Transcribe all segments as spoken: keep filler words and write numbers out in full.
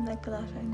Nai kylla shane.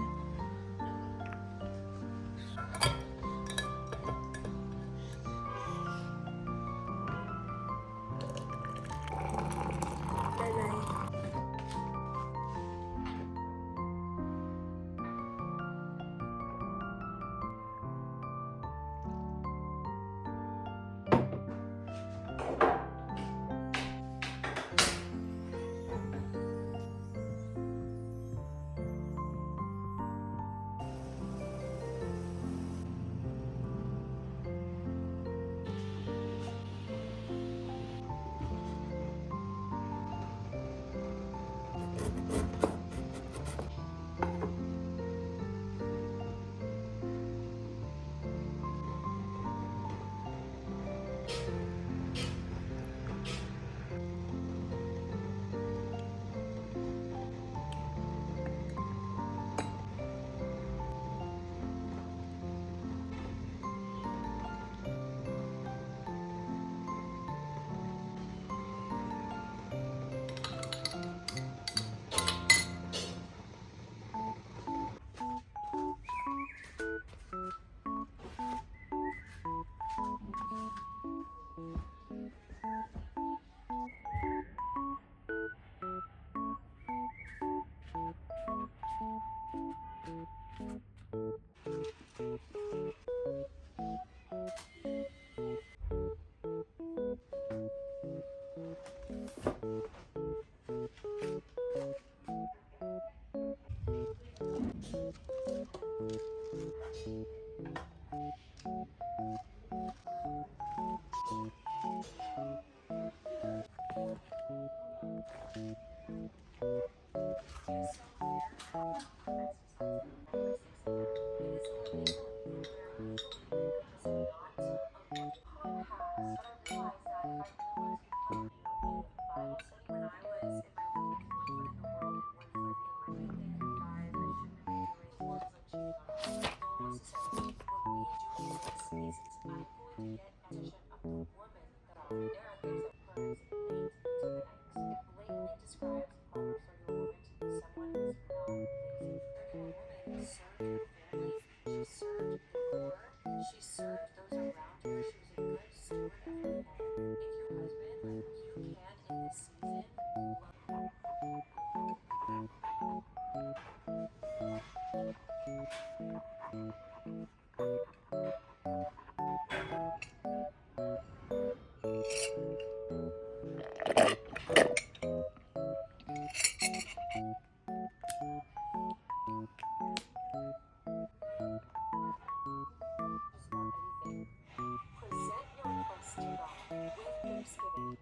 Present your request to God with thanksgiving,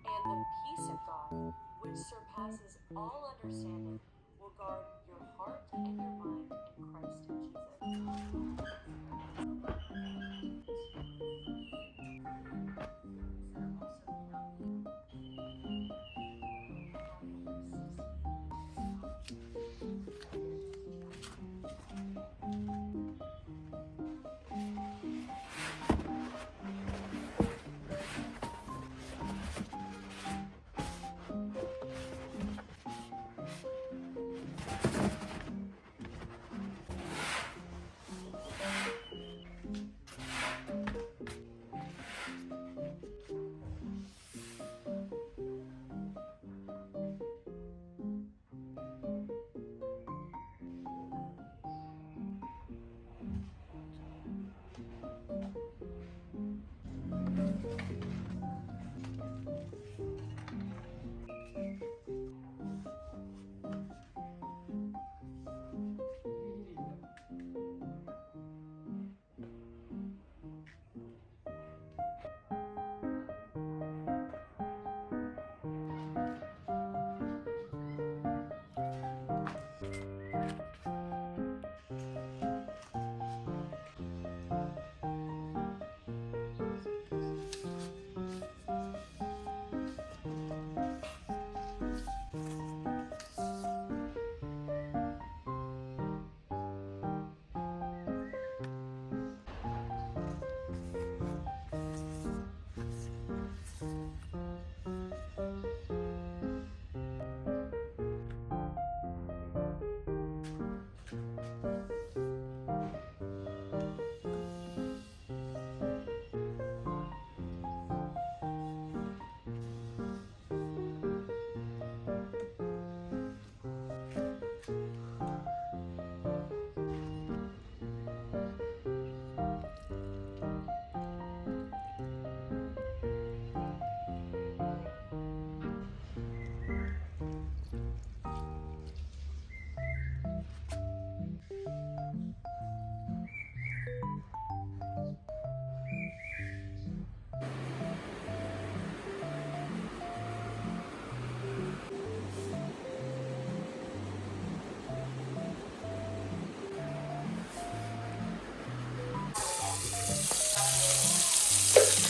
and the peace of God, which surpasses all understanding, will guard your heart and your mind in Christ Jesus.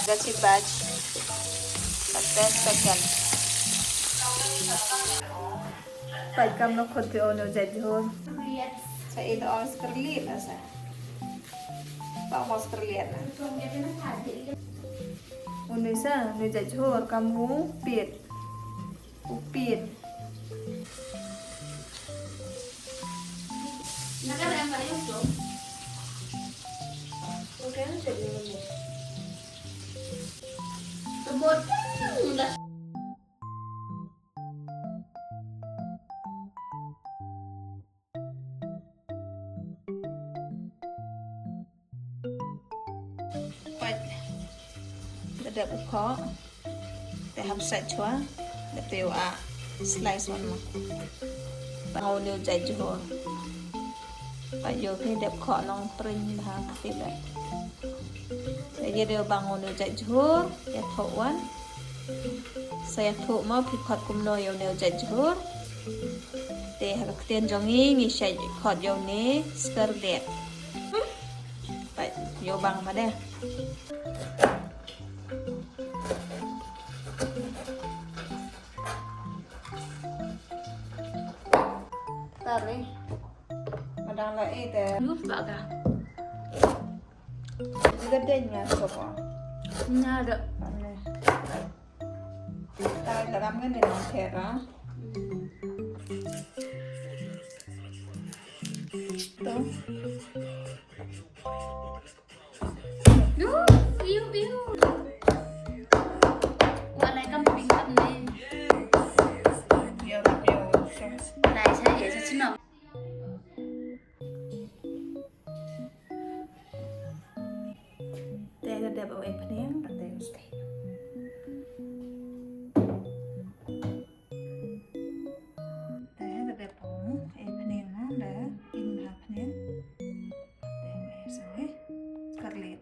That's it, batch. But ten second. Pait kam no khot phi o ne u jait jhur. Sa ïa ong skarliat na sa. Ba mo skarliat na. Une sa, ne u jait jhur kam u piat. U piat. Pait. Da dep u khoh. Te hap sait chwa. Da te u a slice wan ma. Ba ngo ne u jait jhur. Pait ïoh phi dep khoh nongpring bha kti ba. Te ïa dei ba ngo ne u jait jhur. Ïathuh wan. Sa ïathuh mo phi khot kumno ïa une u jait jhur. Te ha ka ktien jong ngi ngi shait khot ïa une skarliat. Pait, ïoh bang ma de. Tari. Madang la ite. Yus ba ka. Juga deng nga soko. Nga da. Ane. Tari la ram ngan deng thera. Tuh. Piu, piu, piu. Wa lai kam ping kam ne. Piu, piu. Lai sa ye sa chinong. Te da dep o e pning, te stay. Te da dep o e pning, da in ha pning. Te o e sa, eh. Skarliat.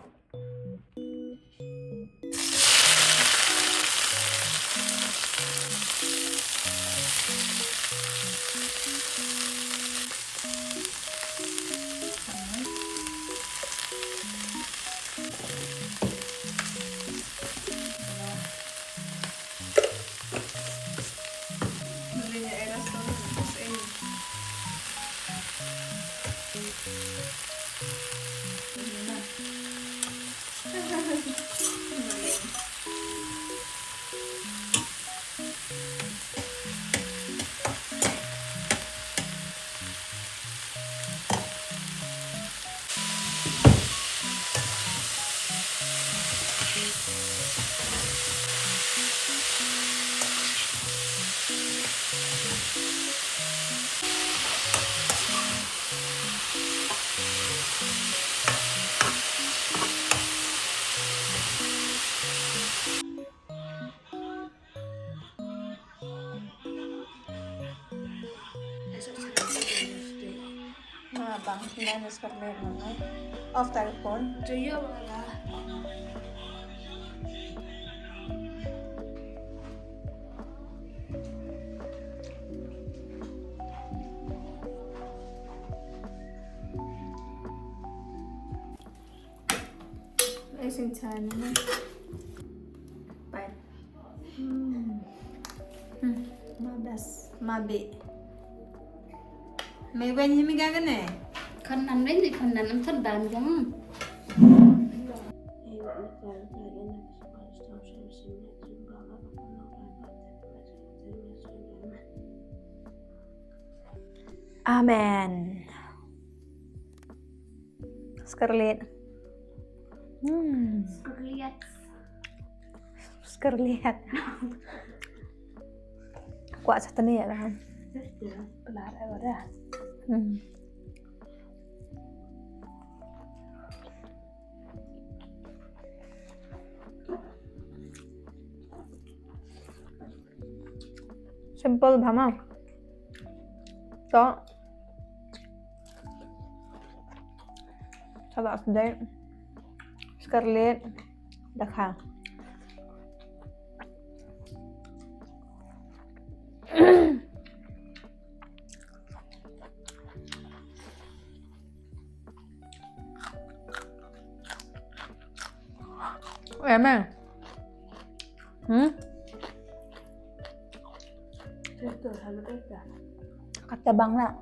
Nga bang, nga nus kar mer ngai. Off ta ka phone. Do you wanna? Icing time, you know. Bye. Hmm. Hmm. Ma best, ma be. Me wen hi mi ga gane. Kan nan wen ni kan nan am thon dan jang. Amen. Scarlett. Hmm. Scarlett. Scarlett. Kwah sa tani ya kan. Pelar ya udah. Hmm. Simple bha ma. To. Salad sdei. Scarlett. Da kha. Em em. Hmm? Kata bang lah.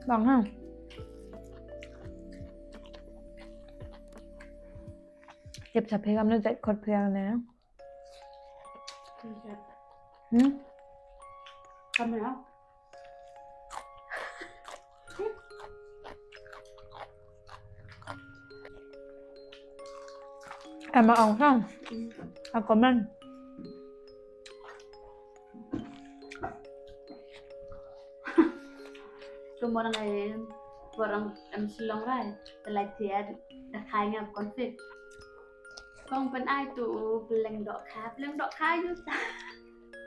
Bang ha. Tip sa phi kam na jait khot phi ne. Hmm? Kam na. Em ong ha. A comment. Tu morang ai, morang em Shillong rai. Te lai tiad, da khai ngap conflict. Kong pyn ai tu, u pleng dohkha, pleng dohkha yu ta.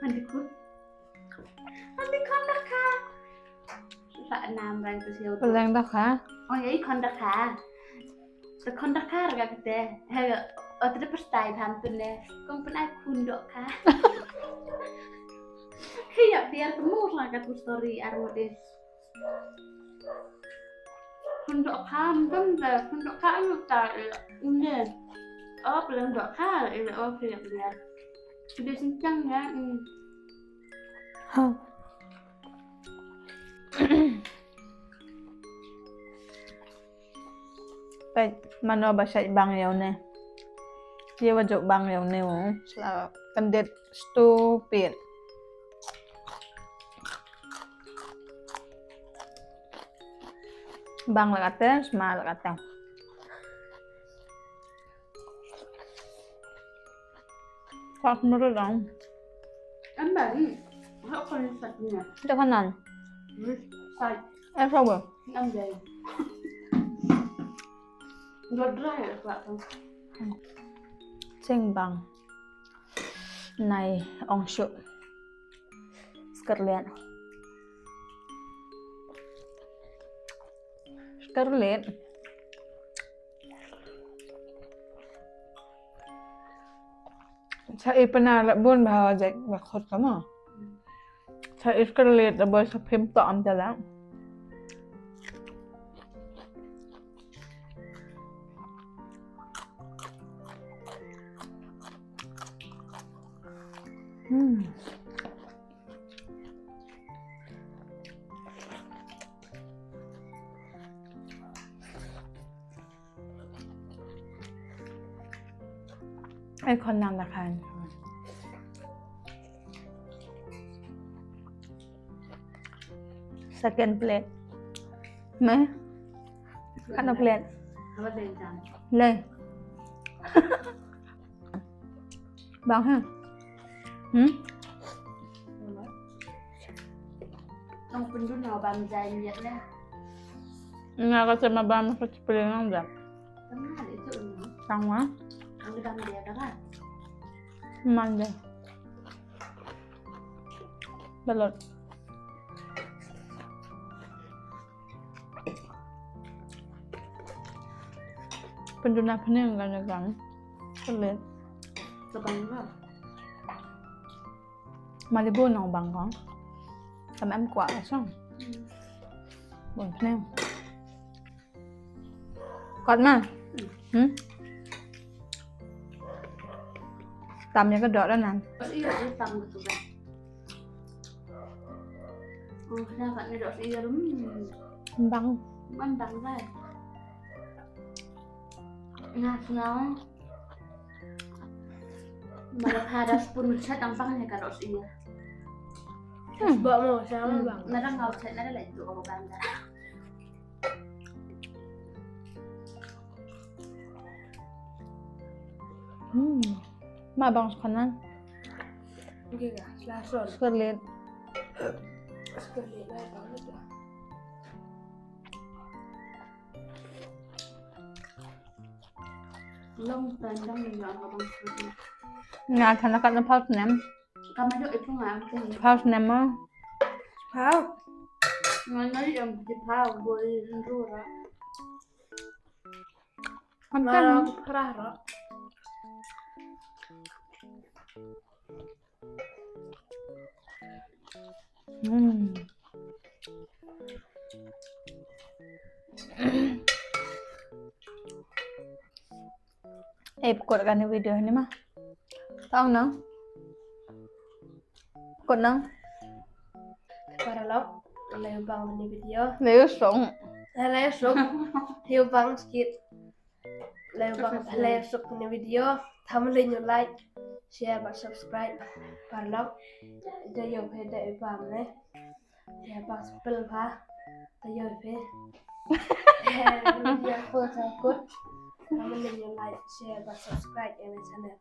Han dei kut. Han dei khon dohkha. Sa nam rang tu siu tu. Pleng dohkha? Oh, ya, i khon dohkha. Te khon dohkha ra kate. He, o te pyrtai tham tu ne. Kong pyn ai khun dohkha. He, ya, biar kemur lah katu story arwah deh. Khun dohkha, kan da, khun dohkha anu ta, eh, ne. Oh, pleng dohkha, eh, oh, pleng dohkha. Dia sengkang ya, hmm. Ha. Peit, mano ba shait bang ïa une. Ïa ba juk bang ïa une, oh. Sla, kendit stupid. Bang la kata, sma la kata. Kwah muru dong. Em bang, ha kon sat nya. Ito kanan. Hmm, sat. Eh, sawa. Em bang. Dua dry ya, kwah kan. Sing bang. Nai ong shu. Scarlet. Scarlet. Sa i pynah la bun bha jait ba khot ka mo. Sa i Scarlet da boi sa phim to am jala. Hmm. Ai khon nang da khan. Second plate. Me? Kano plate? Apa bentang? Le. Bang ha. Hmm? Nang pynduh na bam jai miet ne. Nga ka sema bam ka chipling nang jam. Tang ma de tu no. Tang ma? Ang di bam dia ka ba. Man de. Balot. Pynduh na pyneng kan kan. Pelit. Ka bang ka. Malibu nong bang kong. Kam em kwah ka song. Hmm. Bun pyneng. Kot ma. Hmm? Tam ïa ka doh da nan. Ïa, ïa, tam ka tu kan. Oh, na kat ni doh ïa rum. Bang. Man bang lai. Nga sngaw. Mala pha da spoon chat ang bang ïa ka doh ïa. Hmm. Ba mo sa bang. Na dang ngaw chat na da lai tu ka bang da. Hmm. Ma bang skhana. Oke ka, sla sol. Scarlet. Scarlet lah bang itu. Long time dang ni ang bang scarlet. Nga thana kat na phaw snem. Ka ma dok ipung ah, ipung. Phaw snem ma. Phaw. Ngan nari em jipha boi nrura. Kan kan. Ngan phrah ra. Hmm. Eh, pukul kan video ni mah. Tahu nang? Pukul nang? Paralok, lei bang ni video. Lei song. Lei song. Hiu bang skit. Lei bang, lei suk ni video. Tham lei nyu like, share bad subscribe. Paralok. Ida yo phe da i bam ne. Ya bang spel pha. Ida yo phe. Ya phe sa kut. Tham lei nyu like, share bad subscribe ïa channel.